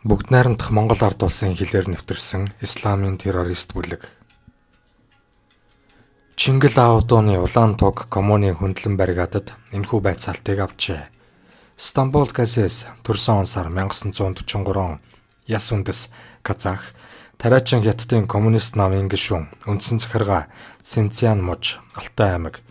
Бүгд найрамдах Монгол ард улсын хилээр нэвтэрсэн исламын террорист бүлэг. Чингэл аавдууны Улаан туг коммунийн хөндлөн баригадад энэхүү байцаалтыг авчээ. Стамбул газес төрсөн он сар 1943 яс үндэс Казах Тариачин Хятадын коммунист намын гишүүн үндсэн захиргаа Синцзян муж Алтай аймаг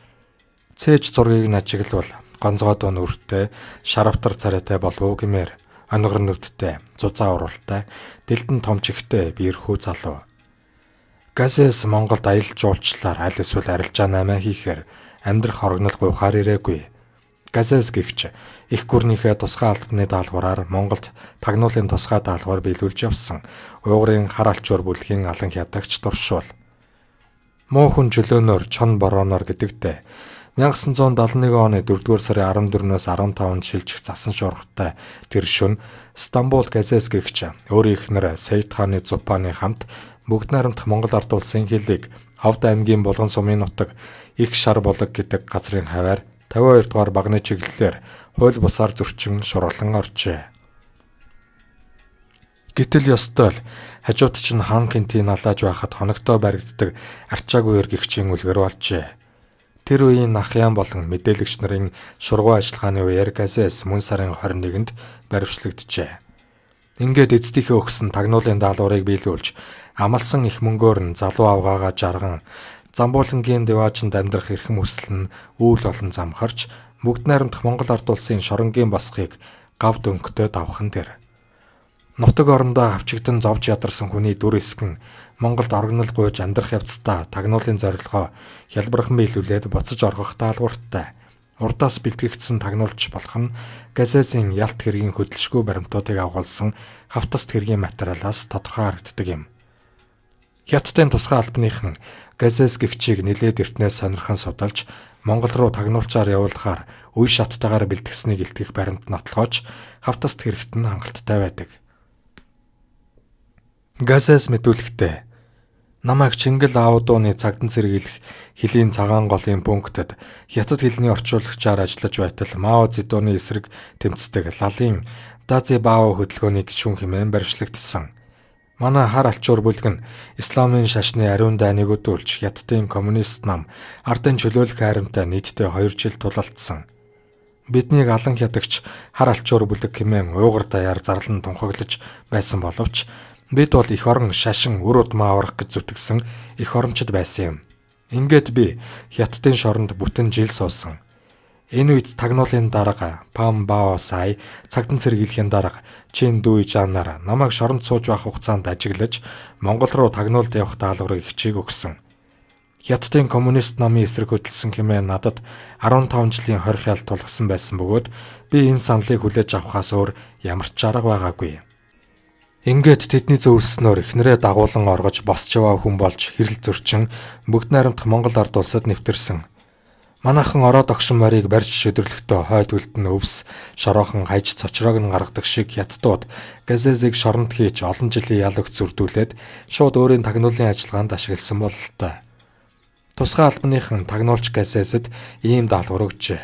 Цээж зургийг нь ажиглавал гонцгой дуун үртэй шаравтар царайтай болов уу гэмээр онгор нүдтэй зузаан уруултай дэлдэн том чихтэй биерхүү залуу. Газес Монголд аялал жуулчлалаар аль эсвэл арилжаа 8 хийхээр амьдрах хорогнол гуйхаар ирээгүй. Газес гэгч эх гүрнийхээ тусгай албаны даалгавраар Монголд тагнуулын тусгай даалгавар биелүүлж явсан Уйгурын хар алчуур бүлгийн алан хятагч туршуул. Муу хүн чөлөөнөөр чон борооноор гэдэгтээ 1971 оны 4-р сарын 14-өөс 15-нд шилжих засан шуургатай тэр шөнө Стамбул Газес гэгч өөрийн эхнэр Саид хааны Зупаны хамт бүгд найрамдах Монгол ард улсын хилийг Ховд аймгийн Булган сумын нутаг Их шар булаг гэдэг газрын хаваар 52 дугаар багны чиглэлээр хууль бусаар зөрчин шурлан оржээ. Гэтэл ёстой л хажууд чинь хан гинтийн налааж байхад хоногтой баригддаг арчаагүй эргэгчийн үлгэр болжээ. Тэр үеийн Нахян болон мэдээлэгч нарын шургуу ажиллагааны үеэр Газес мөн сарын 21-нд баривчлагджээ. Ингээд эцдийнхээ өгсөн тагнуулын даалгаврыг биелүүлж амласан их мөнгөөр нь залуу авгаагаа жарган Замбуулангийн деваажинд амьдрах эрхэм хүсэл нь үйл олон замхарч бүгд найрамдах Монгол ард улсын шоронгийн босхийг гав дөнгөтэй давхан тэр. Нутаг орондоо хавчигдан зовж ядарсан хүний дүр эсгэн Монголд орогнол гуйж амьдрах явцдаа тагнуулын зорилгоо хялбархан биелүүлээд буцаж оргох даалгавартай. Урдаас бэлтгэгдсэн тагнуулч болох нь Газезийн ялт хэргийн хөдөлшгүй баримтуудыг агуулсан хавтаст хэргийн материалаас тодорхой харагддаг юм. Хятадын тусгай албаныхан Газес гэгчийг нилээд эртнээс сонирхон судалж Монгол руу тагнуулчаар явуулахаар үе шаттайгаар бэлтгэснийг илтгэх баримт нотлохооч хавтаст хэрэгт нь хангалттай байдаг. Газес мэдүүлэхдээ намайг Чингэл аавдууны цагдан сэргийлэх хөлийн цагаан голын пунктэд хятад хэлний орчуулагчаар ажиллаж байтал Мао Цзэдуны эсрэг тэмцдэг Лалын Дазибао хөдөлгөөний гишүүн хэмээн баривчлагдсан. Манай хар алчуур бүлэг нь исламын шашны ариун дайныг өдүүлж Хятадын коммунист нам ардын чөлөөлөх хайрамтай нийтдээ 2 жил тулалдсан. Биднийг алан хятагч хар алчуур бүлэг хэмээн уйгар даяар зарлан тунхаглаж байсан боловч бид бол эх орон шашин үр удмаа аврах гэж зүтгэсэн эх орончид байсан юм. Ингээд би Хятадын шоронд бүтэн жил суусан. Энэ үед тагнуулын дарга Пам Бао Сай цагдан сэргийлэхийн дарга Чин Дүй Жанаар намайг шоронд сууж байх хугацаанд ажиглаж Монгол руу тагнуулд явах даалгаврыг хичээг өгсөн. Хятадын коммунист намын эсрэг хөдөлсөн хэмээн надад 15 жилийн хорих ял тулгасан байсан бөгөөд би энэ саналыг хүлээж авахаас өөр ямар ч арга байгаагүй. Ингээд тэдний зөвлөснөөр эхнэрээ дагуулan оргож босч яваа хүн болж хэрэл зөрчин бүгд найрамдах Монгол ард улсад нэвтэрсэн. Манайхан ороод огшин морийг барьж шүдэрлэхдээ хойд хөлд нь өвс шороохон хайж цочроог нь гаргадаг шиг хятадууд Газезыг шоронд хийж олон жилийн ял өгч зүрдүүлээд шууд өөрийн тагнуулын ажиллагаанд ашигласан бололтой. Тусгай албаныхан тагнуулч Газезэд ийм даалгавар өгчээ.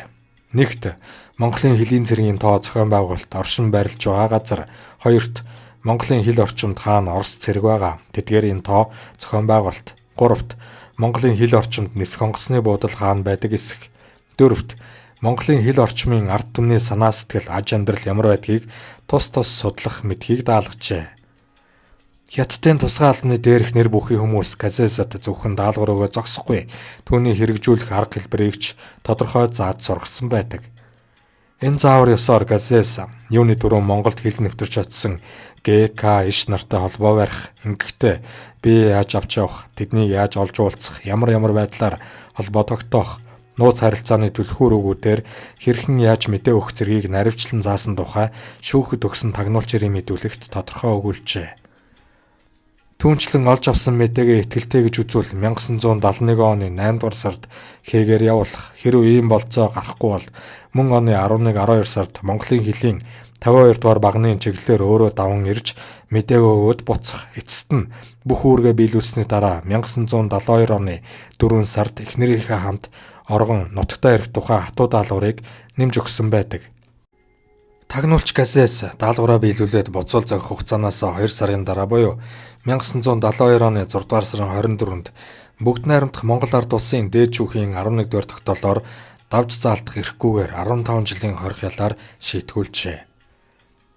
Нэгт, Монголын хөлийн цэргийн тоо зохион байгуулалт оршин байрлаж байгаа газар. Хоёрт, Монголын хил орчимд хаана Орос цэрэг байгаа. Тэдгээрийн тоо зохион байгуулалт. Гуравт, Монголын хил орчимд нисэх онгоцны буудал хаана байдаг эсэх. Дөрөвт, Монголын хил орчмын ард түмний санаа сэтгэл аж амьдрал ямар байдгийг тус тус судлах мэдхийг даалгажээ. Хятадын тусгай албаны дээрх нэр бүхий хүмүүс Газезад зөвхөн даалгавар өгөө зогсохгүй. Түүний хэрэгжүүлэх арга хэлбэрийг ч тодорхой зааж сургасан байдаг. Энэ заавар ёсоор Газес юуны түрүүн Монголд хил нэвтэрч очсон ГК иш нартай холбоо барих, ингэхдээ бие яаж авч явах, тэднийг яаж олж уулзах, ямар ямар байдлаар холбоо тогтоох, нууц харилцааны түлхүүр өгүүдээр хэрхэн яаж мэдээ өгөх зэргийг наривчлан заасан тухай шүүхэд өгсөн тагнуулч ирийн мэдүүлэгт тодорхой өгүүлжээ. Түүнчлэн олж авсан мэдээгээ итгэлтэй гэж үзвэл 1971 оны 8 дугаар сард хээгээр явуулах, хэрв ийм болцоо гарахгүй бол мөн оны 11 12 сард Монголын хөлийн 52 дугаар багны чиглэлээр өөрөө даван ирж мэдээг өгөөд буцах. Эцэст нь бүх үүргээ биелүүлсний дараа 1972 оны 4 сард эхнэрийнхээ хамт оргон нутагтаа ирэх тухай хатуу даалгаврыг нэмж өгсөн байдаг. Тагнуулч Газес даалгавраа биелүүлээд буцуул зогих хугацаанаас 2 сарын дараа буюу 1972 оны 6 дугаар сарын 24-нд бүгд найрамдах Монгол Ард Улсын дээд шүүхийн 11 дугаар тогтоолоор давж заалтах эрхгүйгээр 15 жилийн хорих ялаар шийтгүүлжээ.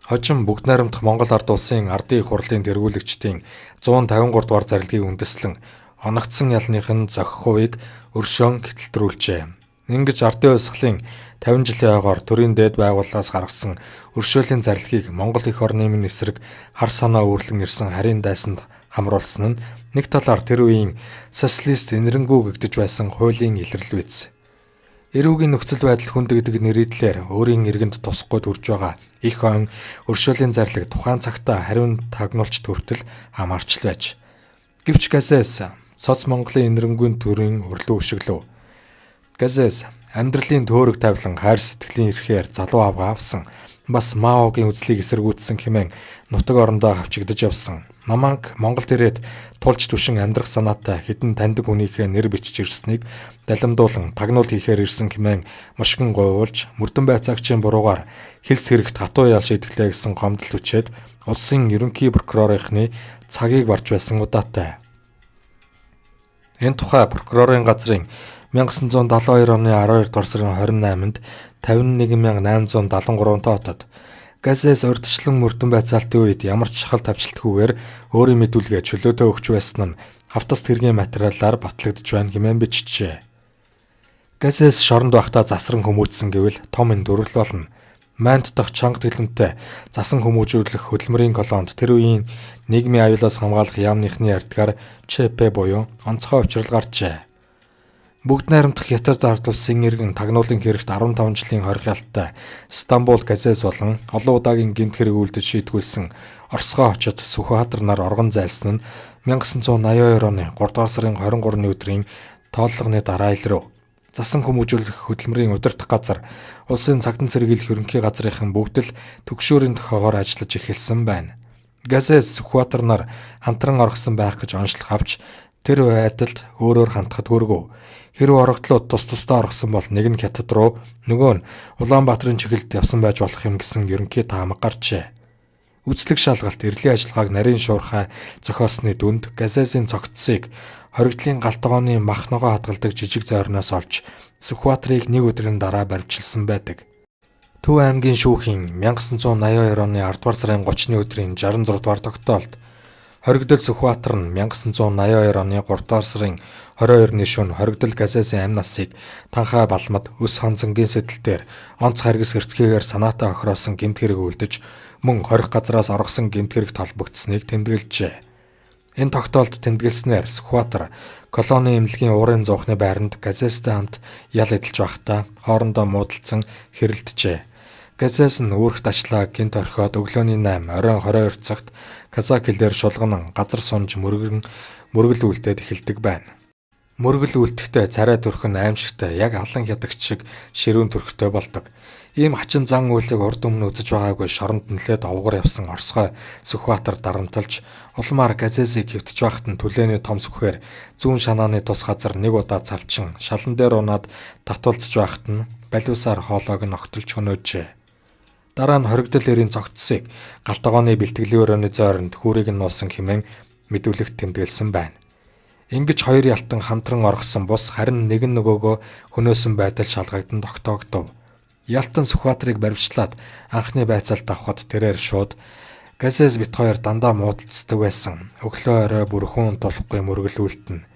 Хожим бүгд найрамдах Монгол Ард Улсын Ардын их хурлын тэргүүлэгчдийн 153 дугаар зарилгийг үндэслэн оногдсон ялных нь зохих хувийг өршөөн гэтэлтрүүлжээ. Ингэж ардын хувьсгалын 50 жилийн ойгоор төрийн дээд байгууллагаас гаргасан өршөөлийн зарилгийг Монгол эх орны минь эсрэг хар санаа үүрлэн ирсэн харийн дайсанд хамруулсан нь нэг талаар тэр үеийн социалист энэрэнгүү гэгдэж байсан хуулийн илрэл биз. Эрүүгийн нөхцөл байдал хүндэгдэг нэрийдлэр өөрийн иргэнд тусахгүй төрж байгаа их он өршөөлийн зарлиг тухайн цагтаа хариун тагнуулч төртөл хамаарч л байж. Гэвч Газес соц Монголын энэрэнгүй төрийн өрлөө өшөглөв. Газес амьдралын төөрөг тавилан хайр сэтгэлийн эрхээр залуу авгаа авсан. Бас Маогийн үзлийг эсэргүүцсэн хэмээн нутаг орондоо хавчигдаж явсан. Наманг Монголд ирээд тулж түшин амьдрах санаатай хэдэн таньдаг хүнийхээ нэр бичиж ирснийг далимдуулан тагнуул хийхээр ирсэн хэмээн мушгин гуйвуулж мөрдөн байцаагчийн буруугаар хилс хэрэгт хатуу ял шийтгэлээ гэсэн гомдол хүчээд улсын ерөнхий прокурорынхны цагийг барж байсан удаатай. Энэ тухай прокурорын газрын 1972 оны 12 дугаар сарын 28-нд 51873 тоотод Газес урьдчилан мөрдөн байцаалтын үед ямар ч шахал тавьчлалтгүйгээр өөрийн мэдүүлгээ чөлөөтэй өгч байсан нь хавтас тэргийн материалаар батлагдж байна хэмээн бичжээ. Газес шоронд байхдаа засран хүмүүжсэн гэвэл том энэ дүрэл болно. Майнд дахь чанга тэлэмтэй засан хүмүүжүүлэх хөдөлмөрийн колонд тэр үеийн нийгмийн аюулаас хамгаалах яамныхны ардгаар ЧП буюу онцгой учрал гарчээ. Бүгд найрамдах Хятад ард улсын иргэн тагнуулын хэрэгт 15 жилийн хорих ялтай Стамбул Газес болон олон удаагийн гэмт хэрэг үйлдэж шийтгүүлсэн Оросгой очид Сүхбаатар нар оргон зайлсан нь 1982 оны 3 дугаар сарын 23-ны өдрийн тооллогны дараа илрэв. Засан хүмүүжүүлэх хөдөлмөрийн удирдах газар улсын цагдан цэргэлэх ерөнхий газрынхан бүгд л төгшөөрийн тохиогоор ажиллаж эхэлсэн байна. Газес Сүхбаатар нар хамтран оргосон байх гэж онцлог авч тэр байдалд өөрөөр хандхад хүргэв. Хэрв орогдлууд тус тусдаа оргосон бол нэг нь Хятад руу, нөгөө нь Улаанбаатарын чиглэлд явсан байж болох юм гэсэн ерөнхий таамаг гарчээ. Үзлэг шалгалт эрлийн ажиллагааг нарийн шуурхай зохиосны дүнд Газезийн цогцсыг хоригдлын гал тогооны мах ногоо хадгалдаг жижиг зойрноос олж Сүхбаатарыг нэг өдрийн дараа баривчилсан байдаг. Төв аймгийн шүүхийн 1982 оны 10 дугаар сарын 30-ны өдрийн 66 дугаар тогтоолд хоригдол Сүхбаатар нь 1982 оны 3 дугаар сарын 22-ны шөнө хоригдол Газезийн амь насыг танхаа балмад өс хонзонгийн сэтэл дээр онц харгас эрцгээгээр санаатай охироосон гэмт хэрэг үлдэж мөн хорих газраас оргосон гэмт хэрэгт холбогдсныг тэмдэглэжээ. Энэ тогтоолд тэмдэглэснээр Сүхбаатар колони эмнэлгийн уурын зуухны байранд Газестэй хамт ял эдэлж байхдаа хоорондоо муудалцсан хэрэлджээ. Газес нь үүрэгт ачлаа гинт орхиод өглөөний 8 оройн 22 цагт казак хэлээр шулганан газар сунж мөргөл үлдээд эхэлдэг байна. Мөргөл үлдэхдээ царай төрх нь аимшигтай яг алан хядагч шиг ширүүн төрхтэй болдог. Ийм хачин зан үйлийг урд өмнө үзэж байгаагүй шоронд нэлээд овгор явсан Оросгой Сүхбаатар дарамталж улмаар Газесийг хэвтэж байхад нь түлээний том сүхээр зүүн шанааны тус газар нэг удаа цавчин шалан дээр унаад татуулцж байхад нь балиусаар хоолойг нь огтолж хөнөөжээ. Дараа нь хоригдол эрийн цогцсыг гал тогооны бэлтгэлийн өрөөний зойронд хүүрийг нь нуусан хэмээн мэдүүлэгт тэмдэглэсэн байна. Ингэж хоёр ялтан хамтран оргосон бус харин нэг нь нөгөөгөө хөнөөсөн байдал шалгагдан тогтоогдов. Ялтан Сүхбаатарыг баривчлаад анхны байцаалт авахад тэрээр шууд Газес бит хоёр дандаа муудалцдаг байсан. Өглөө орой бүр хүн тулахгүй мөргөл үлдэнэ.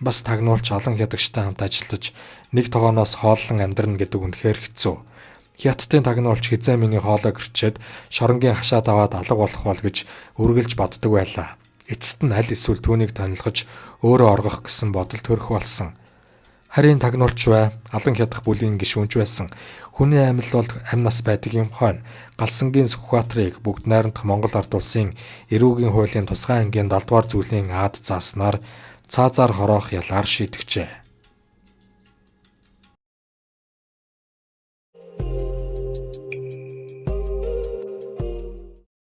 Бас тагнуулч олон хядагчтай хамт ажиллаж нэг тогооноос хооллон амьдрна гэдэг үнэхээр хэцүү. Хятадын тагнуулч хэзээ миний хоолой гэрчээд шоронгийн хашаад аваад алга болох бол гэж үргэлж боддог байлаа. Эцэст нь аль эсвэл түүнийг тонилгож өөрөө оргох гэсэн бодол төрөх болсон. Харин тагнуулч бай, алан хядах бүлийн гишүүнч байсан. Хүний амьл бол амь нас байдаг юм хойно. Галсангийн Сүхбаатарыг бүгд найрамдах Монгол Ард Улсын эрүүгийн хуулийн тусгай ангийн 70 дугаар зүйлийн аад зааснаар цаазаар хороох ялаар шийтгэжээ.